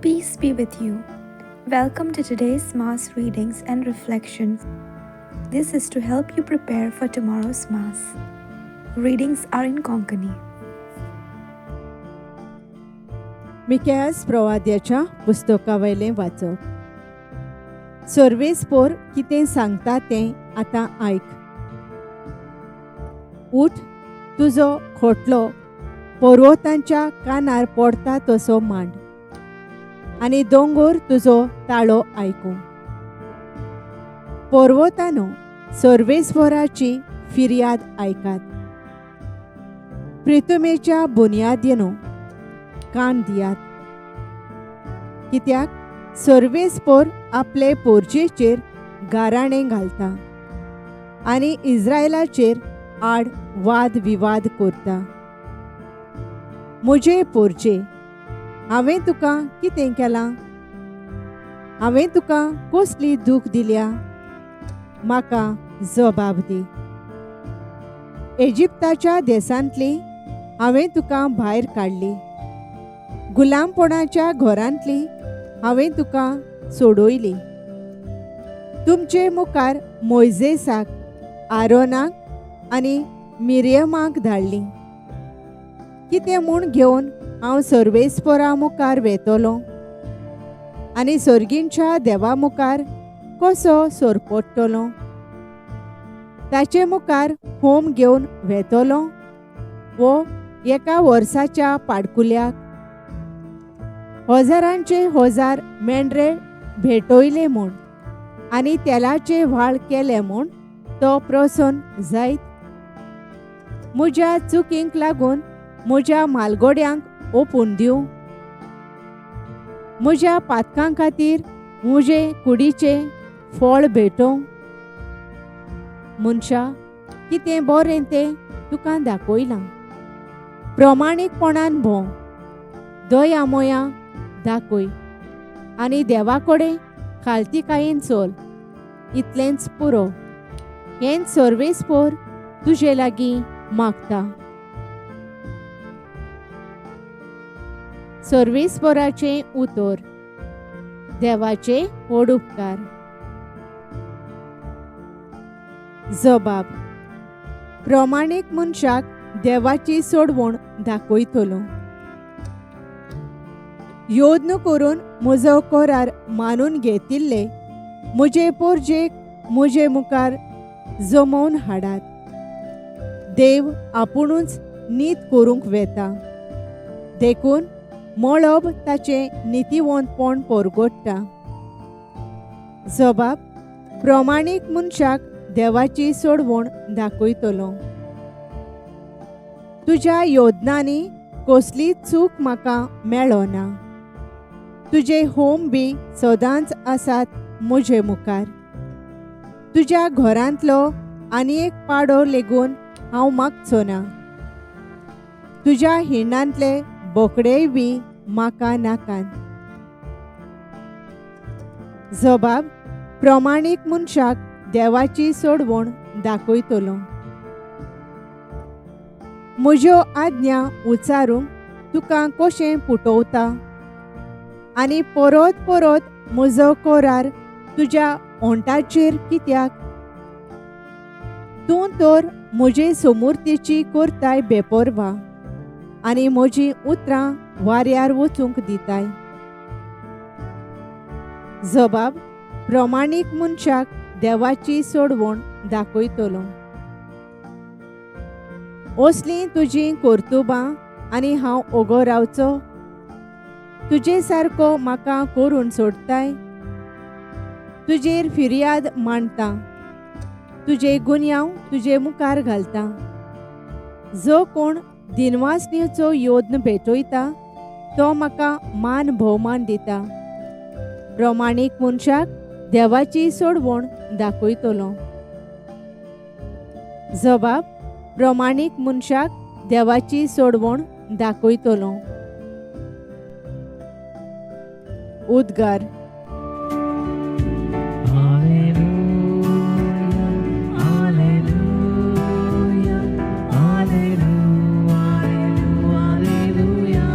Peace be with you. Welcome to today's Mass readings and reflections. This is to help you prepare for tomorrow's Mass. Readings are in Konkani. मिकेयास प्रवाद्याच्या पुस्तका वयलें वाचप. सर्वेस्पोर कितें सांगता तें आतां आयक. उठ, तुजो खोटलो पर्वतांच्या कानार पडटा तसो मांड आनी दोंगोर तुजो ताळो आयकूं. पर्वतानो, सर्वेस्वराची फिर्याद आयकात. प्रितुमेच्या बुन्यादीनो कान दियात. कित्याक सर्वेस्पोर आपले पोरजेचेर गाराणें घालता आनी इस्रायलाचेर आड वाद विवाद करता. म्हजे पोरजे, हांवें तुका कितें केलां? हांवें तुका कसली दूख दिल्या? म्हाका जबाब दी. इजिप्ताच्या देशांतली हांवें तुका भायर काडली, गुलामपणाच्या घरांतली हांवें तुका सोडयली. तुमचे मुखार मोयजेसाक, आरोनाक आनी मिरियमाक धाडली. कितें म्हूण घेवन हांव सर्वेस्परा मुखार वेतलो आनी सर्गींच्या देवा मुखार कसो सरपडटलो? ताचे मुखार होम घेवन वेतलो वो एका वर्साच्या पाडकुल्याक? हजारांचे हजार मेंढरे भेटयले म्हूण आनी तेलाचे व्हाळ केले म्हूण तो प्रसन्न जायत? म्हज्या चुकींक लागून म्हज्या मालगोड्यांक ओपून दिवं? म्हज्या पातकां खातीर म्हजे कुडीचें फळ भेटोवं? मनशा, कितें बरें तें तुका दाखयलां. प्रमाणीकपणान भोंव, दया मोया दाखय आनी देवा कडेन खालतीकायेन चल. इतलेंच पुरो. हेंच सर्वेस्पोर तुजे लागीं मागता. सर्वेस्पोराचें उतर. देवाचे व्हड उपकार. जबाब. प्रमाणीक मनशाक देवाची सोडवण दाखयतलो. योद्न करून म्हजो करार मानून घेतिल्ले म्हजे पोरजेक म्हजे मुखार जमोवन हाडात. देव आपुणूच नीत करूंक वेता, देखून मळब ताचें नितीवंतपण परगट्टा. जबाब. प्रमाणीक मनशाक देवाची सोडवण दाखयतलो. तुज्या योजनांनी कसली चूक म्हाका मेळना. तुजे होम बी सदांच आसात म्हजे मुखार. तुज्या घरांतलो आनी एक पाडो लेगून हांव मागचो ना. तुज्या हिंडांतले बोकडेय बी म्हाका नाकात. जबाब. प्रमाणीक मनशाक देवाची सोडवण दाखयतलो. म्हज्यो आज्ञा उच्चारूंक तुका कशें पुटवता आनी परत परत म्हजो करार तुज्या ओंठाचेर कित्याक? तूं तर म्हजे समूर्तीची करताय बेपर्वा आनी म्हजीं उतरां वाऱ्यार वचूंक दिताय. जबाब. प्रमाणीक मनशाक देवाची सोडवण दाखयतलो. असलीं तुजीं कर्तुबां आनी हांव ओगो रावचो? तुजे सारको म्हाका करून सोडताय? तुजेर फिर्याद मांडटा, तुजे गुन्यांव तुजे मुखार घालता. जो कोण दिनवासणीचो योद्न भेटयता तो म्हाका मान भोवमान दिता. प्रमाणीक मनशाक देवाची सोडवण दाखयतलो. जबाब. प्रमाणीक मनशाक देवाची सोडवण दाखयतलो. उद्गार. Alleluia, Alleluia, Alleluia,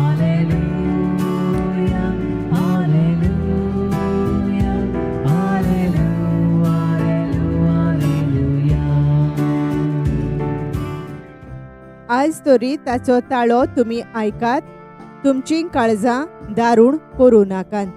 Alleluia. आज तरी ताचो ताळो तुमी आयकात, तुमचीं काळजां दारूण करूं नाकात.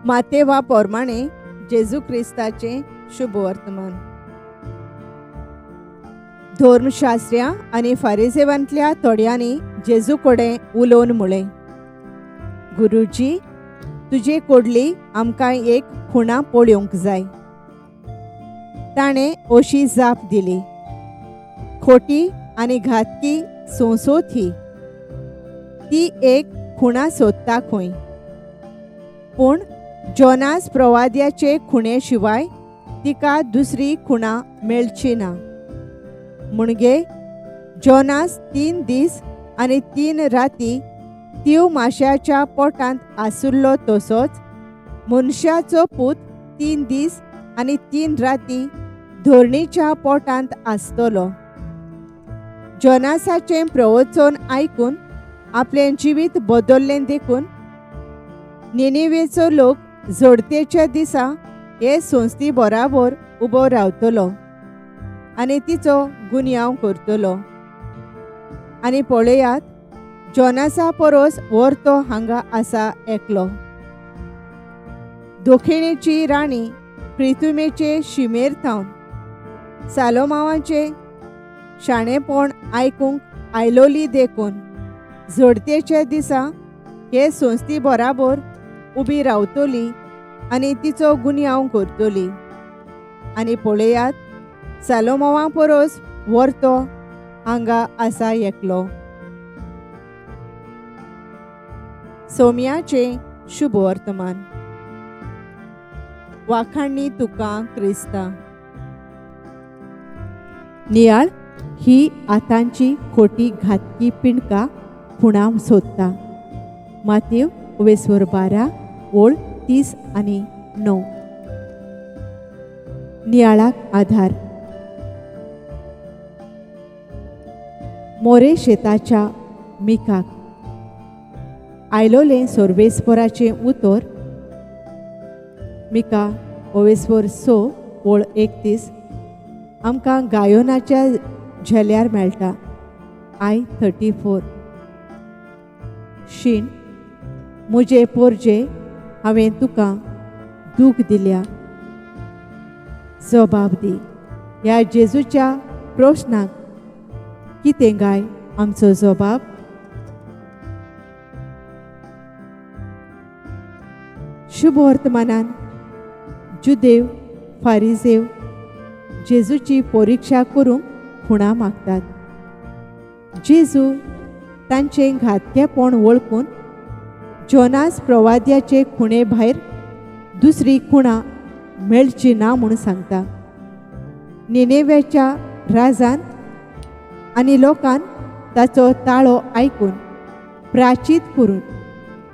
मातेवा पोरमाणे जेजू क्रिस्ताचें शुभवर्तमान. धर्मशास्त्र्यां आनी फारिजेवांतल्या थोड्यांनी जेजू कडेन उलोवन म्हळें, गुरुजी, तुजे कडली आमकां एक खुणा पळोवंक जाय. ताणें अशी जाप दिली, खोटी आनी घातकी सोंसोत ही, ती एक खुणा सोदता खंय, पूण जोनास प्रवाद्याचे खुणे शिवाय तिका दुसरी खुणा मेळची ना. म्हणगे जोनास 3 दीस आनी 3 राती तीव माश्याच्या पोटांत आसुल्लो तसोच मनशाचो पूत 3 दीस आनी 3 राती धरणीच्या पोटांत आसतलो. जोनासाचें प्रवचन आयकून आपलें जिवीत बदल्लें देखून निनिवेचो लोक जोडतेच्या दिसा हे संस्थी बराबर उबो रावतलो आनी तिचो गुन्यांव करतलो. आनी पळयात, जोनासा परस वर्तो हांगा आसा एकलो. दक्षिणेची राणी प्रिथुमेचे शिमेर थावन सालोमावाचें शाणेपण आयकूंक आयलोली देखून जोडतेच्या दिसा हे संस्थी बराबर उबी रावतली आनी तिचो गुन्यांव करतली. आनी पळयात, सालोमावा परस वर्तो हांगा आसा एकलो. सोम्याचें शुभवर्तमान. वाखाणणी तुका क्रिस्ता. नियाळ ही आतांची खोटी घातकी पिंडका खुणा सोदता. मातेव वेसवर 12 ओळ 30 आनी 9. नियाळाक आधार. मोरे शेताच्या मिकाक आयलोलें सोर्वेस्वराचें उतर. मिका ओवेस्वर 6 ओळ 31 आमकां गायोनाच्या झेल्यार मेळटा. I 34. शीण म्हजे पोरजे हांवें तुका दूख दिल्या, जबाब दी. ह्या जेजूच्या प्रश्नाक कितें गाय आमचो जबाब? शुभवर्तमानान जुदेव फारिजेव जेजूची परिक्षा करूंक खुणा मागतात. जेजू तांचें घातकेपण वळखून जोनास प्रवाद्याचे खुणे भायर दुसरी खुणा मेळची ना म्हूण सांगता. निनेव्याच्या राजान आनी लोकान ताचो ताळो आयकून प्राचीत करून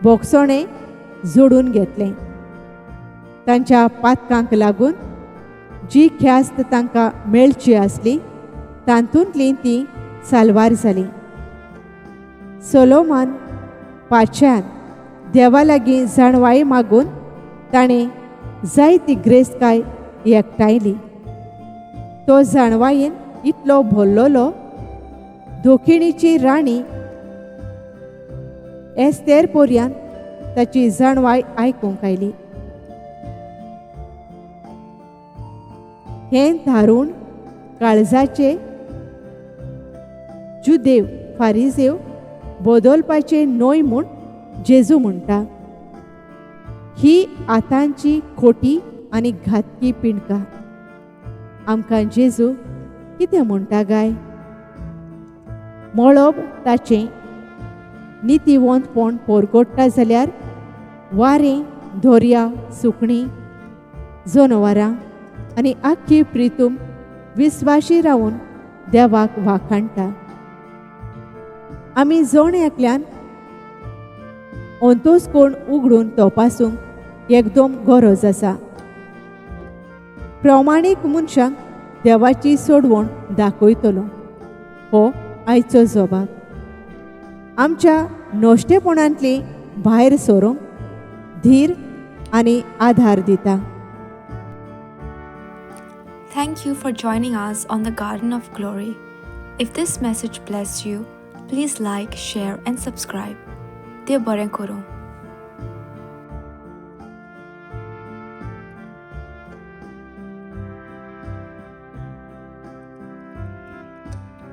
बोगसणें जोडून घेतलें. तांच्या पातकांक लागून जी ख्यास्त तांकां मेळची आसली तातूंतली ती साल्वार जाली. सोलोमान पाच्यान देवा लागीं जाणवाय मागून ताणें जायती ग्रेस्तकाय एकठांयली. तो जाणवायेन इतलो भरलेलो, दोखिणीची राणी एस्तेर पोरयान ताची जाणवाय आयकूंक आयली. हें धारूण काळजाचे जुदेव फारिजेव बदलपाचें न्हय म्हूण जेजू म्हणटा. ही आतांची खोटी आनी घातकी पिंडका. आमकां जेजू कितें म्हणटा गाय? मळब ताचें नितीवंतपण पोरगोडटा जाल्यार वारें, दर्या, सुकणीं, जनावरां आनी आख्खी प्रितूम विस्वाशी रावन देवाक वाखाणटा. आमी जण एकल्यान अंतोस्कोण उगडून तपासूंक एकदम गरज आसा. प्रमाणीक मनशांक देवाची सोडवण दाखयतलो हो आयचो जबाब. आमच्या नश्टेपणांतली भायर सरूंक धीर आनी आधार दिता. Thank you for joining us on the Garden of Glory. If this message blessed you, please like, share, and subscribe. देव बरें करूं.